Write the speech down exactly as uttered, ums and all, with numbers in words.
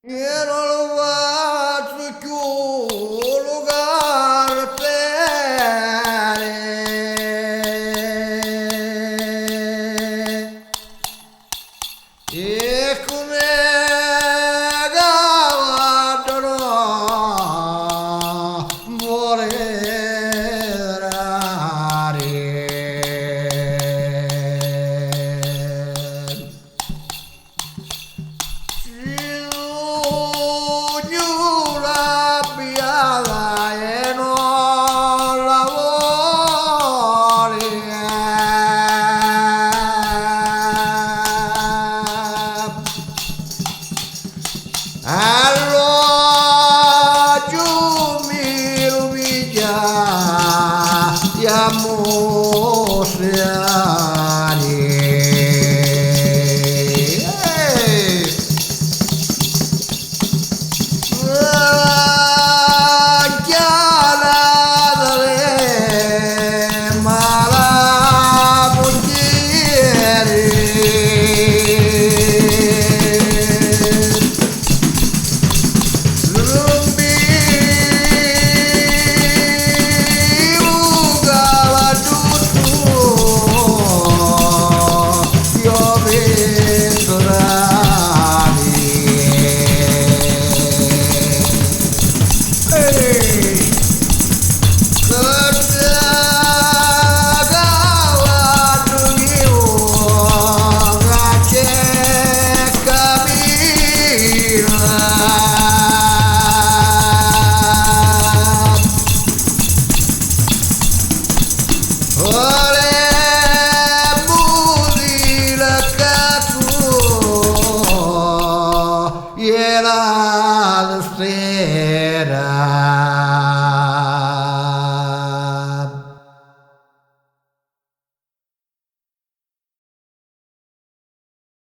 Io non lo faccio più lucare bene. E come cavaddo non vuole dare. Signora biata e non la vuole. All'oggio mi lu piglia, jammu siani. Eh! Chianatale, mala mugghieri.